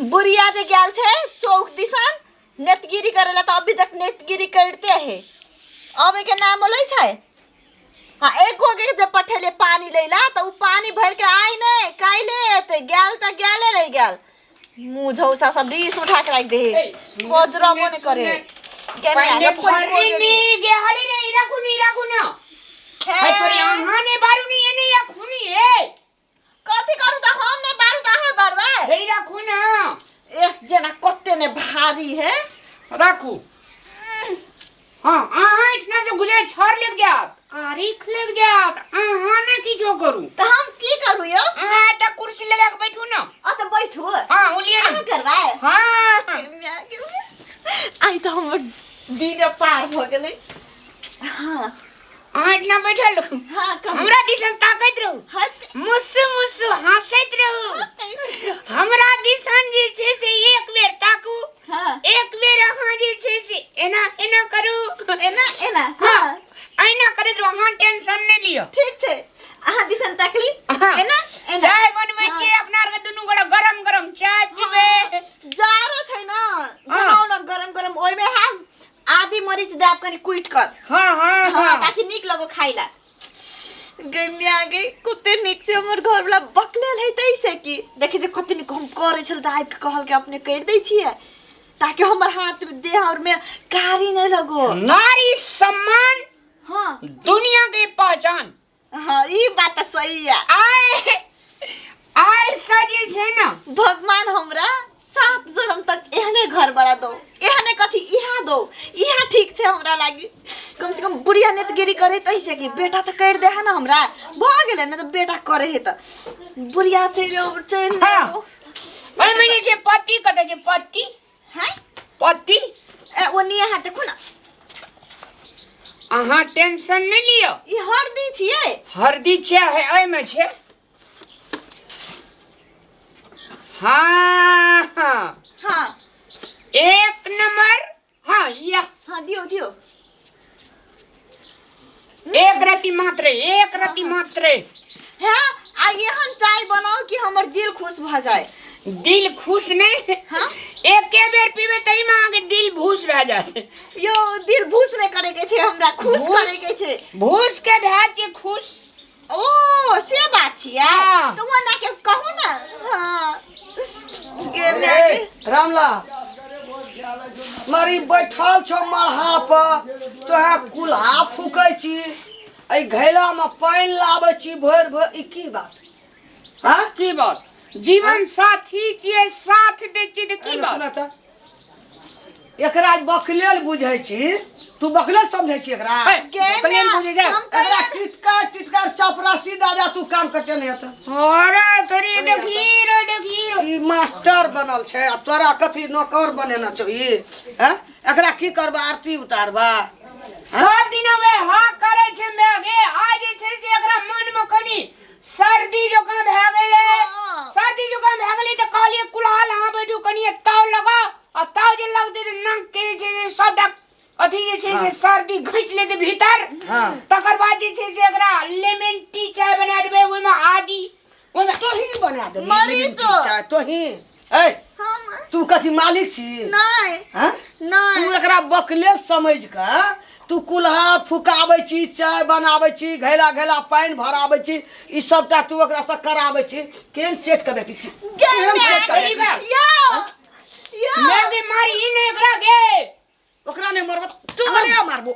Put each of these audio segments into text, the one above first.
बुढ़िया जे गेल छै चौक दिसन नेतगिरी करे ला, तऽ अभी तक नेतगिरी करते है, अबे के नाम लै छै। हाँ, एगो के जे पठेले पानी लैला तऽ उ पानी भर के आइ नहि, काल्हि एतै। गेल तऽ गेले रहि गेल। मुँह झौसा सब रीस उठा के राखि दे, बजरबो नहि करे। के पहिने माय, भरि नी गेहली रे, ई राखू नी, राखू न। है तोरी अहाँ ने बारू नी एने या खूनी हे। कथी करू तऽ? हम नहि बारू तऽ अहाँ बारबै? हे, राखू न। एक जेना कते ने भारी है। राखू। हाँ, अहाँ इतना से गुजरे छर लग जात, कारीख लग जात। अहाँ ने की जो करू? तऽ हम की करू यौ? अहाँ तऽ कुर्सी लगा के बैठू न। अ तऽ बैठू। हाँ, उलिए न। अहाँ करबै? हाँ। आइ तऽ हमर दिन पार भऽ गेलै। हाँ। अहाँ इतना बैठल रहू। हाँ, कहू। हमरा दिसन ताकैत रहू। हँस। मुस्सु मुस्सु हंसैत रहू। हमरा दिसन जे छै से एक बेर ताकू। एक बेर अहाँ जे छै से एना एना करू। एना एना? हाँ। हाँ। एना करैत रहू, अहाँ टेंशन नहि लिअ। ठीक छै, अहाँ दिसन तकली। हाँ। एना एना। चाय बनबै छियै अपना आरके दुनू गोरा, गरम गरम चाय पीबै। जाड़ो छै ने। बनाउ ने गरम गरम, ओहिमे हम आदि मरीच देब कनि कुटि कर। हाँ हाँ। हाँ। हाँ। ताकि नीक लगो खाइ ला। गै म्या गै, कते नीक छै हमर घरवला। बकलेल है तैसे की देखै छै, कते नीक हम करै छल तऽ आबि कऽ कहलकै अपने करि दै छियै ताकि हमर हाथ में देह और में कारी नहि लगो। नारी सम्मान दुनिया के पहचान। हाँ, ई बात तऽ सही है। आय आय सजे छै ने। भगवान हमरा 7 जन्म तक एहने घर वाला दो, एहने कथी इहा दो, इहा ठीक छै हमरा लागी। कम से कम बुढ़िया नेतगिरी करे तैसे कि बेटा तऽ कर दे है ना। हमरा भऽ गेलै ने तऽ बेटा करे है तऽ बुढ़िया चलि आउ, चलि आउ। ओहिमे जे छै पत्ती कतऽ छै पत्ती? हैं? पत्ती। ए, ओ निया हाथ देखू ना। अहाँ टेंशन नहि लिअ। ई हरदी छियै। हरदी छै है, एहिमे छै। हाँ हाँ। एक नंबर। हाँ, या। हाँ, दियो दियो। एक रति मात्र, एक रति मात्र। हाँ, आ एहन चाय बनाओ कि हमर दिल खुश भऽ जाए। दिल खुश नहीं? हाँ। एके बेर पीबे तही में अहाँके दिल भूस भए जायत। यो, दिल भूस नहि करे के छै हमरा, खुश भूस? करे के छै। भूस के भए छै खुश। ओ से बात छियै। हाँ। तऽ ओना के कहू ने। हाँ गे माय गे। रामला मरी बैठल छौ मढ़ा पर, तोहे कुल्हा फूकै छी, एहि घैला में पानि लाबै छी भरि भरि, ई की बात? हाँ? की बात? जीवन साथी छियै, साथ दै छियै तऽ की बात? सुना तऽ, एकरा बकलेल बुझै छी तू? बकलेल समझै छी एकरा? हे, गे बकलेल माय, बुझै छै। हम एकरा कहिया टिटकार टिटकार चपरासी दादा तू काम कर नहीं होता। अरे तोरी देखी रे, देखी। ई मास्टर बनल छै आ तोरा कथी नौकर बनेना छौ ई? हैं, एकरा की करबा, आरती उतारबा? सब दिन वे हा करे छै मैगे, आ जे छै से एकरा मन में कनी सर्दी जुकाम भए गेलै। सर्दी जुकाम भए गेलै तऽ कहलियै कुल्हा लहाँ बैठू, कनी ताव लगाओ। आ ताव जे लगतै तऽ नाक के जे छै से सबटा अथी जे छै से सर्दी घींच लेतै भीतर। तकर बाद जे छै से एकरा लेमन टी चाय बना देबै, ओहिमे आदि, ओहिमे तोही बना देबी? मरीचो। चाय तोही? ए, हम तू कथी मालिक छी? नहि। हैं? नहि। तू एकरा बकलेल समझ कऽ तू कुल्हा फुकाबै छी, चाय बनाबै छी, घैला घैला पानि भराबै छी, ई सबटा तू ओकरा से कराबै छी। केहन सेट के बेटी छी, गे केहन सेट के माय, बेटी छी? यो यो। मैं मारी ई नहि एकरा गे। ओकरा नहि मारबो तऽ तू मरे मारबो।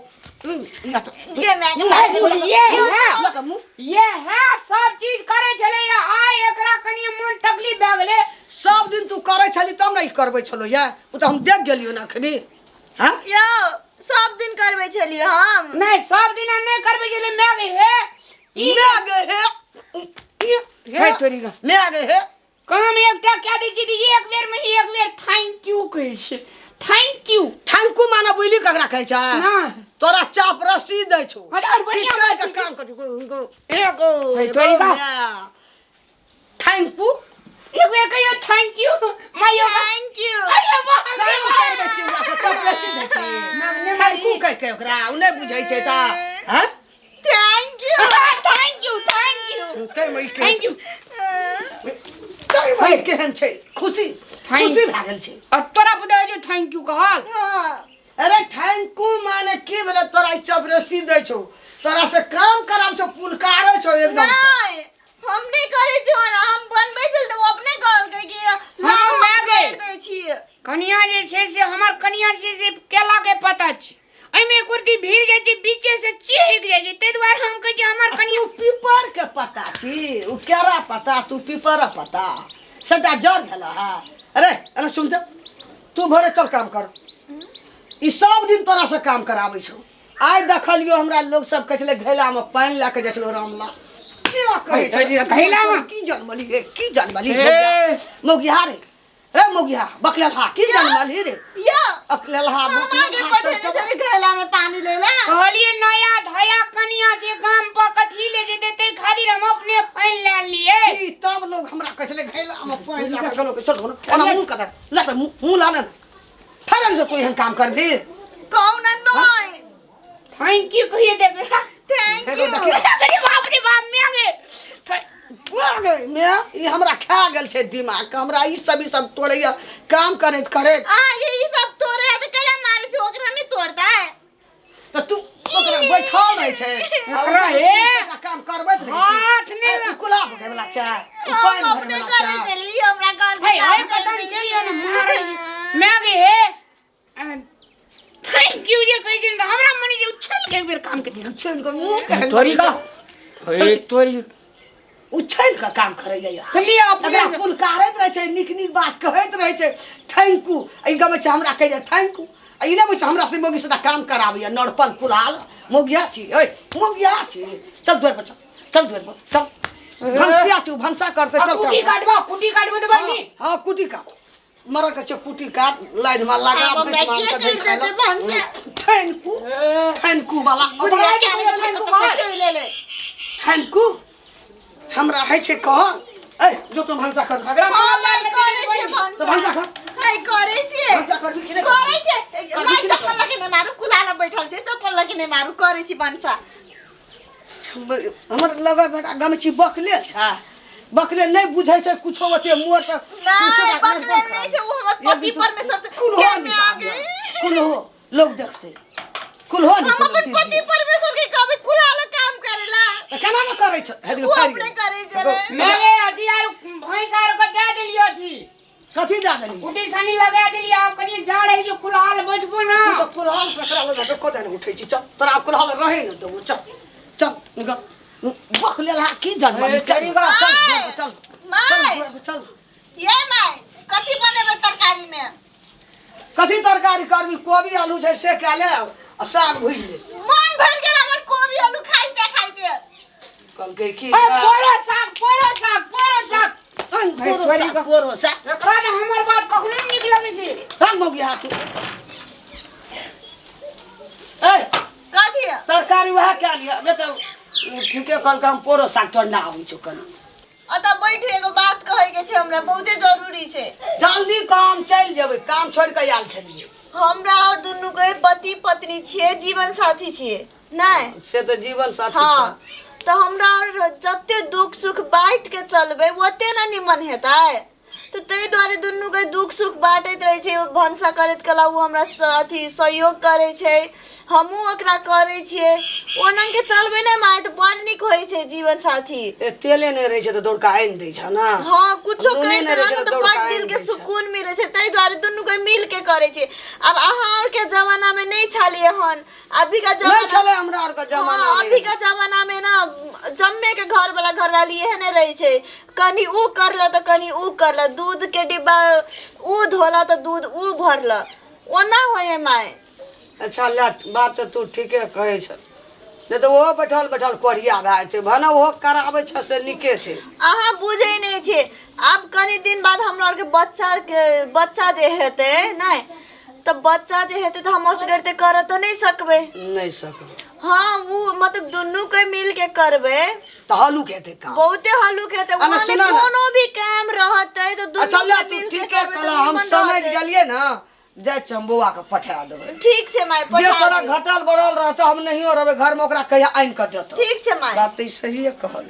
या तऽ- गे माय के मारि देलक। ये है। या तऽ मुँह। ये है, सब चीज करे छलै। आइ एकरा कनि मन तकलीफ भए गेलै। सब दिन तू करै छली तब ने ई करबै छलो या, ओ तऽ हम देख गेलियो ने अखनी। हाँ? यौ, सब दिन करबै छलियै हम? नहि, सब दिन नहि करबै छलै मैं गे। हे, ई मैं गे हे हे तोरी गा। मैं गे हे। काम एकटा कए दै छियै तऽ एक बेर में ही एक बेर thank you कहै छै, thank you. Thank you माने बुझली ककरा कहै छै? ना। तोरा चाप रस्सी दै छौ। अरे, और बढ़िआँ टिटका बात के छै। काम कर एगो। हे तोरी बा। Thank you. एक बेर कहियो thank you माइयो। Thank you. अरे वाह रे काम वाह। करबै छी ओकरा से चाप रस्सी दै छै। नहि thank you कहि के ओकरा ओ नहि बुझै छै तऽ हैं? Thank you. Thank you, thank you. तै मे ई thank you. ताहि में केहन छै खुशी खुशी भए गेल छै। आ तोरा बुझाइ जे thank you कहल। हाँ। अरे thank you माने की भेलै? तोरा ई चपरेसी दै छौ, तोरा से काम कराब छौ, पुलकारै छौ एकदम से। नहीं, हम नहीं करे छियै ओना, हम बनबै छल तऽ ओ अपने कहलकै कि लाउ, हम माय गे। कर दै छियै। कनिया जे छै से हमर कनिया जे छै से केला के पत्ता छै, एहिमे एक रत्ती भीड़ जाइ छै, बीचे से चिहक जाइ छै, ताहि दुआरे हम कहै छियै हमर कनिया। तू पीपर के पत्ता छी, उ केरा पत्ता, तू पीपर पत्ता सबटा जर भेल है। अरे अरे सुन त, तू भोरे चल काम कर, ई सब दिन तोरा से काम कराबै छौ। आइ देखलियो हमरा लोग सब कहै छलै घैला में पानि लए के जाइ छलो रामलाल। कहै छै, घैला में? की जनमली रे, की जनमली ए। मौगिहा रे, रे मौगिहा बकलेलहा की जनमली रे? या अकलेलहा हम आगे बकलेलहा पठेने सब। छलियै घैला में पानी लै ला। कहलियै नया धया कनिया छै, गाम पर कथी ले जेतै, ताहि खातिर हम अपने पानि लए लियै। की तब लोग हमरा कहै छलै घैला में पानि लए के गेलो। चल ओना मुँह कदर ला तऽ मुँह ला ने फेर से तू एहन काम करबी। कहू ना नहीं। Thank you कहिए देबै। Thank एगो you. देखी। अरे बाप रे बाप, मैं गे मे ई हमरा खा गेल छै दिमाग, हमरा ई सब ई सब तोड़ैया काम करैत करैत। आगे ई सब तोड़े है तऽ कैला मारै छै, ओकरा नहीं तोड़ता है। तऽ तू ओकरा बैठल रहै छै आ ओकरा हे। ओकरा काम करबैत रहै छै। हाथ नहि ए, कुला भगै वला चाय, ई हम पानि भरै अपने वला करै चाय। छली, हमरा घर हे हे कतन चलि ने मारै मैं गे हे thank you जे कहै छै ने तऽ हमरा मन जे उछल के एक बेर काम के देख। उछैल कऽ मुँह केहन तोरी का ए तोरी उछैल कऽ काम करैया। कहलियै अपने एकरा पुलकारैत रहै छै, नीक नीक बात कहैत रहै छै, thank U. ई गमै छै हमरा कहैया thank U. आ ई नहि बुझै छै हमरा से मौगी सदा काम कराबैया। नरपन कुल्हाल मौगिया छी, ओइ मौगिया छी। चल दुआरि पर चल, चल दुआरि पर चल। भनसिया छी, ओ भनसा करतै। आ चल कुटी काम। काटबा, कुटी काटबो तऽ बहिनी। हाँ, हाँ, कुटी काट, मरऽ के छै कुटी काट, लाइन में लगा। आब हमरा भैंस मार के के करि खाय देतै ला। भनसा? Thank U, thank U वाला। बुढ़िया ओकरा के के आने thank you कतऽ से कहल। चलि एलै। Thank U हमरा होइ छै कहल। ए जो तुम भनसा कर। एकरा हाँ, मार माय करै छियै तऽ भनसा। भनसा कर। हाय, करै छियै। भनसा करबी कि नहि? करै छियै। करबी माय कि नहि? चप्पल लगे नहि मारू, कुल्हाड़ा बैठल छै, चप्पल लगे नहि मारू, करै छी भनसा। हमर लगा बेटा गम छी बकले छै, बकले नहि बुझै छै कुछो ओते मोर तऽ। नहि, बकले नहि छै, ओ हमर पति परमेश्वर छै। कुल्हो के मे आगे। कुल्हो लोग देखते कुल्हो हम अपन पति परमेश्वर के कहबै कुल्हाड़ा काम करेला। तऽ केना ने करै छै? हे देखियौ, ओ फाड़ि अपने गेल। करै छै रे। मैं गे अथी आर भैंस आर के दे देलियो अथी। कथी दए देली? कुटी सानी लगा देलियो। आब कनि जाड़ है जो कुल्हाल बैठबो ना। तू तऽ कुल्हाल से एकरा लग एको दिन उठै छी। चल, तोरा आब कुल्हाल रहै ने देबो। चल चल निकल। बक लेलहा की जन्म। ए, चल चली गा। चल दुआर पर चल। माय। चल दुआर पर चल। ये माय, कथी बनेबै तरकारी में? कथी तरकारी करबी? कोबी आलू छै से कए ले आ साग भुजि ले। मन भरि गेल हमर कोबी आलू खाइते खाइते। कहलकै की ए पोरो साग, पोरो साग, पोरो साग। अन पोरो साग, पोरो साग। एकरा ने हमर बात कखनो नहि नीक लगै छै। भाग मौगी तू। ए कथी? तरकारी वएह कए लिअ, नहि तऽ ठीके कहलकै हम पोरो साग तोर ना आबै छौ कनी। अतऽ बैठू, एगो बात कहै के छै हमरा, बहुते जरूरी छै। जल्दी काम चलि जेबै, काम छोड़ि कऽ आयल छलियै। हमरा और दुनू के पति पत्नी छियै, जीवन साथी छियै, नहि? से तऽ जीवन साथी हाँ छै। तऽ हमरा और जते दुख सुख बाँटि के चलबै ओते ने निमन हेतै, तऽ ताहि दुआरे दुनू के दुख सुख बाँटैत रहै छै। भनसा करैत कला ओ हमरा अथी सहयोग करै छै, हमहूँ ओकरा करै छियै। ओना के चलबै ने माय तऽ बड़ नीक होइ छै जीवन साथी। ए तेले नहि रहै छै तऽ दौड़ कऽ आनि दै छ ने। हाँ, कुछो नूने करि नहि रहै देलहुँ छै ने तऽ तऽ दौड़ बड़ कऽ दिल आनि के दै छै। सुकून मिलै छै, ताहि दुआरे दुनू के मिल के करै छै। आब अहाँ और के जमाना में नहि छलियै हन, अभी का नहि जमाना छलै हमरा आरके जमाना हाँ, मे। अभी का जमाना में ना जम्मे के घर वाला घरवाली एहने रहै छै, कनि ऊ करल तऽ कनि ऊ करल, दूध के डिब्बा ऊ धोला तऽ दूध ऊ भरल, ओना होइ है माय। अच्छा ले, बात तऽ तू ठीके कहै छ, नहि तऽ ओहो बैठल बैठल कोढ़िया भए जाइ छै, भने ओहो कराबै छ से नीके छै। अहाँ बुझै नहि छियै, आब कनि दिन बाद हमरा आरके बच्चा के बच्चा जे हेतै नहि तऽ बच्चा जे हेतै तऽ हम असगर तऽ करऽ तऽ नहि सकबै। नहि सकबै। हाँ, उ मतलब दुनू के मिल के करबै तऽ हल्लुक हेतै काम, बहुते हल्लुक हेतै। आ ने वहाँ सुनऽ ने। कोनो भी काम रहतै तऽ दुनू अच्छा ले के तू मिल के ठीके करबै तऽ कहलह, हम निमन समझ रहतै। गेलियै ने, जाइ छियै हम बौआके पठा देबै। ठीक छै माय, जे पठा तोरा दियौ। घटल बढ़ल रहतौ, हम नहियो रहबै घरमे, ओकरा कहिया आनि कऽ देतौ। ठीक छै माय। बात तऽ ई सहिए कहल।